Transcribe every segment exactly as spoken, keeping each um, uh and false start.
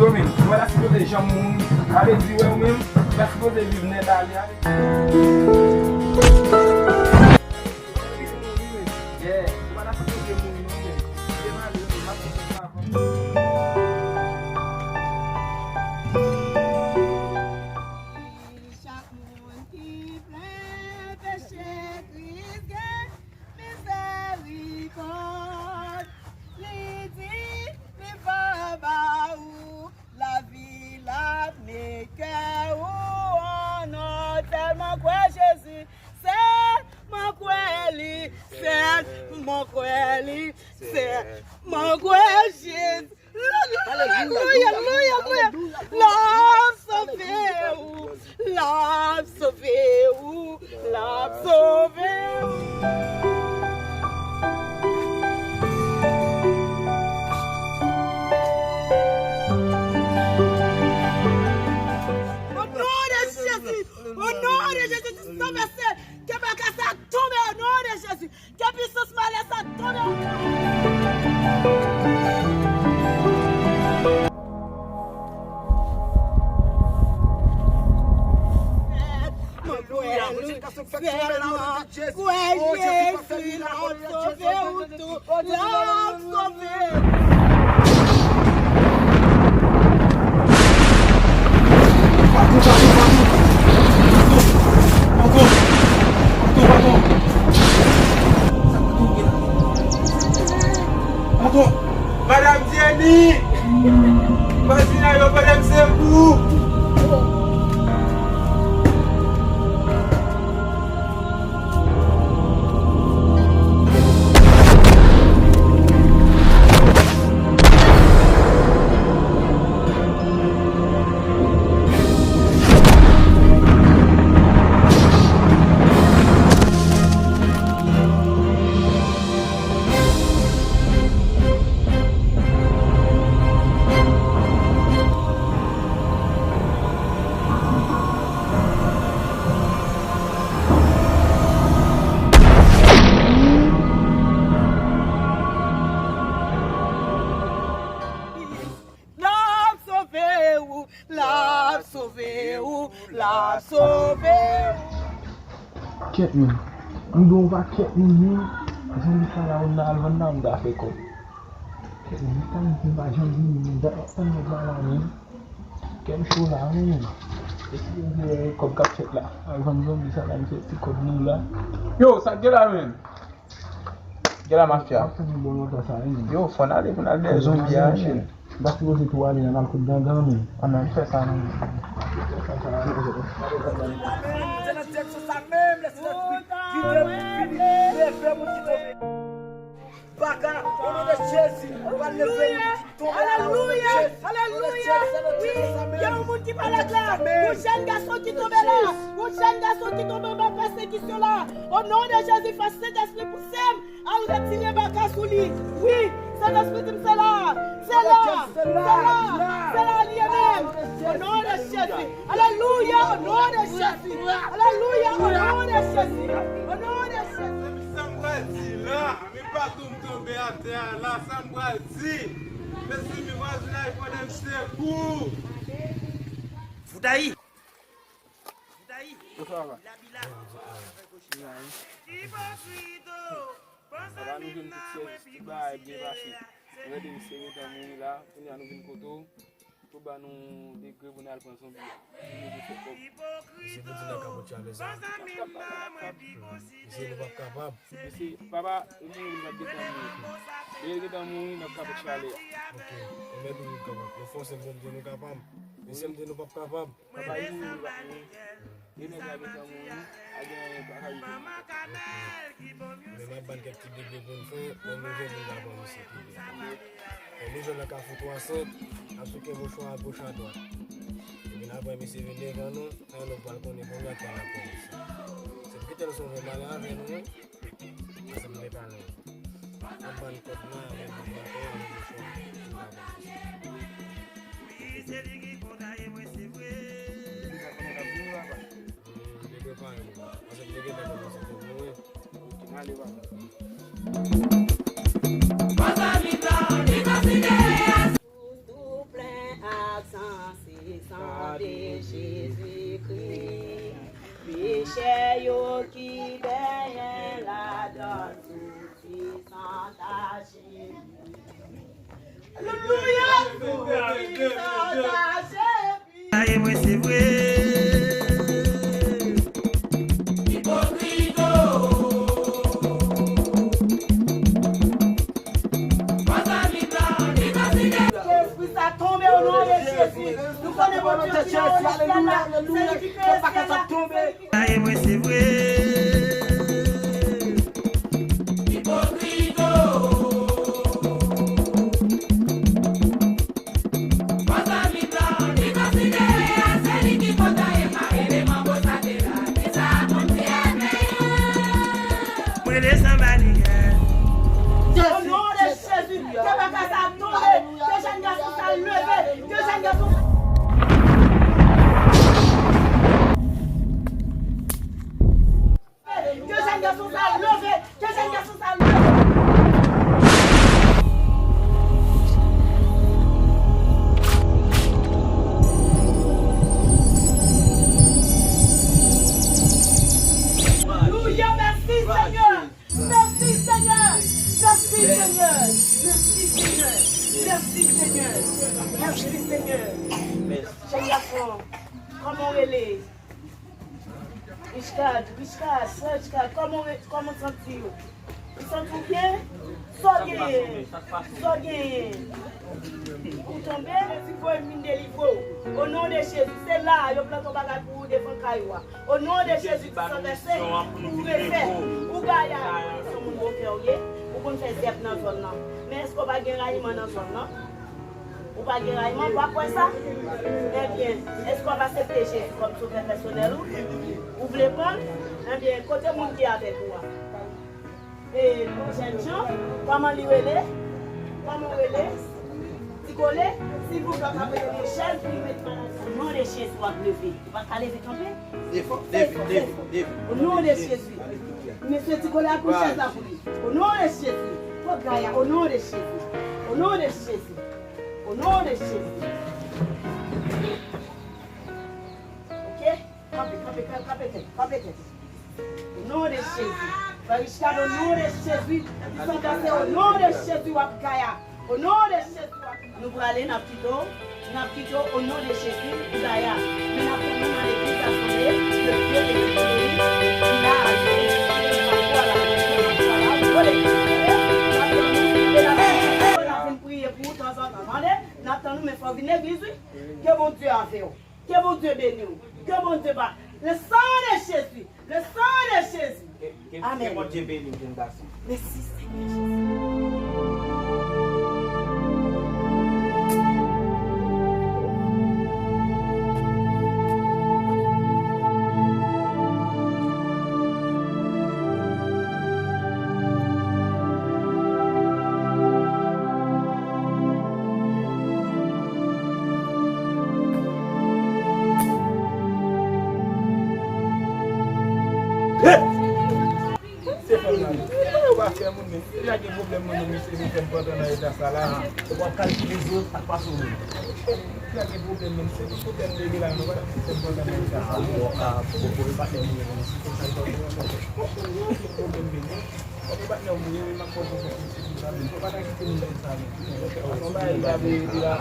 Yo menm, ou pa ta sipoze janm mouri. Ale di wè ou menm, ou pa sipoze viv nèt ale, ale. Yeah, ou pa ta sipoze mouri non menm. Devan ale, m ap kontan sa avan. Chak moun ki plen peche, Kris gen mizerikòd. Li di li pa ba ou lavi l ap met kè ou an nòd. Sèlman kwè Jezi, sèlman kwè li, sèlman kwè li, sèlman kwè Jezi. Alelouya, alelouya, alelouya. L ap sove ou, l ap sove ou, l ap sove ou. O non de Jezi, o non de Jezi, Sentespri, ke baka sa tonbe o non de Jezi. Ke pisans malè sa tonbe. Alelouya, mwen jis ka sou fèk tonbe la, o non de Jezi. O Jezi, pa fè li la, o non de Jezi, o non de Jezi. L ap sove. Patwon, patwon, patwon. Patwon, patwon, patwon. Sa patwon gen la? Patwon, Madanm Jenny. Vwazin yo, madanm Sekou. L ap sove ou, l ap sove ou, l ap sove ou. Kèt, men. M gen yon pakèt moun, men. Zanmi sa la, ou nan al vann la, m ta fè kòb. Kèt, men, m pa janm vini, men. Dat m ap tann nèg la la, men. Kè m cho la, wi, men. E si yo di, eh, kòb k ap fèt la. Al vann zonbi sa la, m fè ti kòb nou la. Yo, sa k gen la, men? Gen la, mafya. M ap tann bon lontan sa, wi, men. Yo, fò n ale pou n al dèyè zonbi a, men. M pa sipoze tou ale, n al kot gangan, men. An, ann fè sa, non. Se nan direksyon sa menm, lè se nan ki te vini, leve moun ki tonbe. Baka, o non de Jezi, ou va leve moun ki tonbe la, o non de Jezi. Alelouya, alelouya. Wi, gen yon moun ki malad la. Yon jèn gason ki tonbe la. Yon jèn gason ki tonbe anba pèsekisyon la. O non de Jezi, fè Sentespri pouse m al retire baka sou li. Wi, Sentespri di m se la. Se la. Se la. Se la li ye menm. O non de Jezi. Alelouya, o non de Jezi. Alelouya, o non de Jezi. O non de Jezi. Sa m pral di la. Men patwon m tonbe atè a la, sa m pral di? Mezanmi, vwazinaj, madanm Sekou. Foudayi. Foudayi. Bonswa, papa. Ipokrito. Papa, nou jwenn tout sèvis, tout bagay byen pase. Nou rete misye gentan mouri la, kounye a nou vin kote w. Tou ba nou degre pou n al pran zonbi a. Pou nou fè kòb. Misye te di nan kapot chalè sa. Misye, nou p ap kapab. Misye, papa, ou mouri, nou p ap gentan mouri. Lè l gentan mouri, n ap kapot chalè a. Ok. Ou mèt ou kapab. Nou fòse m di nou kapab. Misye m di nou p ap kapab. Papa, li mouri, li p ap mouri. Gen nèg la gentan mouri, pa gen anyen, pa ka rive. Men m ap ban kèk ti degre pou n fè, lè nou jwenn li la ban misye tou. Lè nou jwenn nan Kafou twa sèt, n ap souke mouchwa a goch a dwat. Epi n ap wè misye vin devan nou, sa nou pral konnen konbyen tan n ap pran misye. Se pou kite l sove malè avè nou, wi. Ansanm de pale. Ap ban kòd la, avèk bout baton, avèk mouchwa, pou n pa pran misye. Wi, se li ki kondaye mwen, se vre. Tou plen a Aye mwen se vre. Ke espri sa tonbe o non de Jezi. Nou konnen Bondye ki nan syèl la, se li ki kreye syèl la. Aye mwen se vre. Ipokrito. Bòs la vin la, li konsidere a se li ki pòtaye pa eleman bòs la te la. Kisa a konn fè avè yo? Mwen desann ba li, yeah. O non de Jezi, ke bagay sa tonbe, ke jèn gason sa leve, ke jèn gason sa leve, ke jèn gason sa leve, ke jèn gason sa leve. Alelouya, mèsi Senyè. Mèsi Senyè. Mèsi Senyè. Mèsi Senyè. Mèsi Senyè. Mèsi Senyè. Jèn gason, kòman w rele? Richard, Richard, frè Richard, kòman w re-, kòman w santi w? Ou santi w byen? Sa w genyen? Sa w genyen? Ou tonbe? Jezi voye m vin delivre w. O non de Jezi, se la a yo plante yon bagay pou ou devan kay ou a. O non de Jezi, ti san vèse, ou refè. Ou gaya, se yon moun bon kè w ye. Ou konn fè zèb nan zòn nan. Men èske w pa gen rayiman nan zòn nan? Ou pa gen rayman, w pa kwè sa? Ebyen, èske w ap aksepte Jezi kòm sovè pèsonèl ou? Ou vle pran l? Ebyen, kote moun ki avèk ou a? E, jèn jan, kòman li rele? Kòman w rele? Ti Kole, silvouplè, w ka prete m yon chèz pou m met malad la. O non de Jezi, w ap leve. Ou pa ka leve kanpe? Leve, leve, leve, leve. O non de Jezi. Mesye Ti Kole ap pran chèz la pou li. O non de Jezi. Kot gaya, o non de Jezi. O non de Jezi. O non de Jezi. Ok? Kanpe, kanpe, kanpe, kanpe tèt, kanpe tèt. O non de Jezi. Frè Richard, o non de Jezi. Ti san vèse, o non de Jezi, w ap gaya. O non de Jezi, w ap Nou prale, n ap kite w, n ap kite w o non de Jezi, ou gaya. Men n ap tann ou nan legliz asanble de Dye de Petwopolis, ki la a Jezi, n ap vin priye pou ou tanzantan, tande? N ap tann ou, men fò w vin legliz, wi. Ke Bondye avè w. Ke Bondye beni w. Ke Bondye ba. Le sang de Jésus. Le sang de Jésus. Ke, ke, ke Bondye beni w, jèn gason. Mèsi, Senyè Jezi. Se fanm nan. Ou pa fè moun, men si l gen pwoblèm, mwen menm, misye vin fè m pantan nan eta sa la. W ap kalkile zo, sa k pase w menm? Si l gen pwoblèm, men se pou fè m leve la, nou pa t ap fè m pantan nan eta sa. A, bon, a, bon, bon, e pa fè moun, men si se sa, e pa fè moun. Bon, bon, bon, se pwoblèm, men. Kòm e patnè w mwen ye, men m ap pran konsèy misye pou sa, men fò pa ta kite moun sa, men. Fò pa e pa vle di la.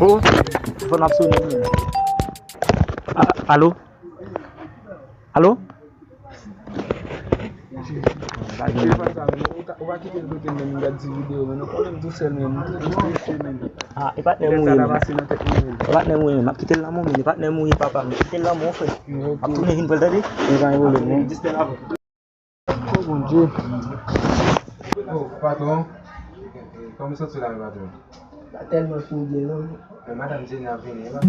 Oh, telefòn ap sonnen. A, alo? Alo? Ou pa kite l kote m menm, m gad ti videyo, men nou konnen m tousèl menm, m tou triste menm. Ah, e patnè m ou ye menm. E patnè m ou ye menm. M ap kite l lanmò, men e patnè m ou ye, papa. M kite l lanmò, frè. M ap tounen vin pran l, tande? E pa gen pwoblèm, non. Distè la. Oh, Bondye. Oh, patwon. Kòman w santi w la, patwon? Pa tèlman fin byen, non. Men madanm Jenny ap vini, e pa fò.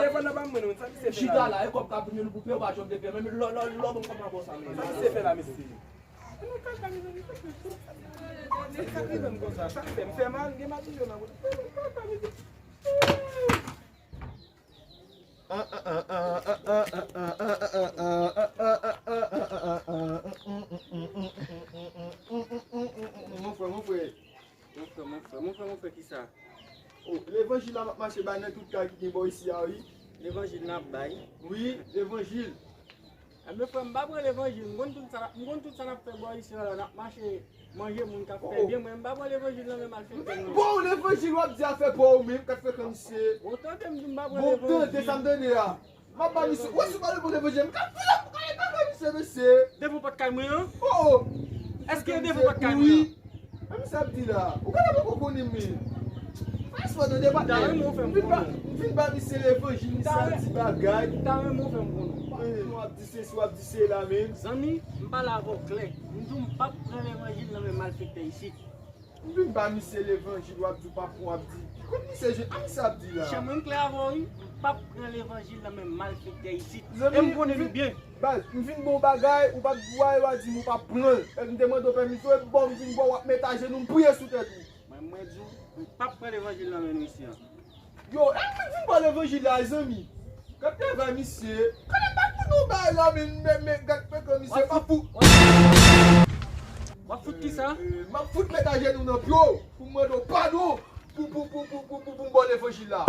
Telefòn nan pa mwen non, sa misye fè la. Chita la, e kòb k ap vini pou peye, ou pa jwenn de pye, menm lò, lò, lò, bon, kòman bon sa, men. Sa misye fè la, mesye? Sa k rive m konsa? Sa k fè m fè mal? Gen mal toujou nan wout. Levanjil la m ap mache bay nan tout kay ki gen bò isi a, wi. Levanjil n ap bay. Wi, levanjil. Ebyen, frè m, m pa pran levanjil. M konn tout sa, m konn tout sa n ap fè bò isi a la, n ap mache manje moun k ap fè byen. Mwen, m pa pran levanjil nan men malfektè yo. Bon, levanjil w ap di afè pa w menm, k ap fè kòmsi. Bon, tande m di m pa pran levanjil. Bon, tande sa m tande a. M ap ba misye, wè si w pa reponn levanjil, m ka fè l ap kale pa ba misye, mesye. Devan pòt kay mwen an? Oh! Èske devan pòt kay mwen an? Sa misye ap di la, ou gade poko konnen men. Fè espò tande pa. M vin ba misye levanjil, misye ap di bagay. M ta renmen w fè m konnen. W ap di sesi, w ap di sela menm. Zanmi, m pale avè w klè. M di w m p ap pran levanjil nan men malfektè isit. M vin ba misye levanjil, w ap di w p ap pran, w ap di. Kote misye jwenn, a misye ap di la. Chè mwen m klè avè w wi, m p ap pran levanjil nan men malfektè isit. E m konnen nou byen. Baz, m vin ba w bagay, ou pa t vwaye, w a di m ou p ap pran l. Èk m te mande w pèmisyon, e bò m vin ba w, w ap met ajenou, m priye sou tèt ou. Mwen, mwen di w, m p ap pran levanjil nan men nou isi an. Yo, e m vin ba w levanjil la, zanmi. Gad travay misye. Konnen pa pou nou bay la, men, men, men, gad fè kò misye pa pou. W ap fout kisa? M ap fout met ajenou nan pye w pou m mande w padon pou, pou, pou, pou, pou, pou, pou m ba w levanjil la.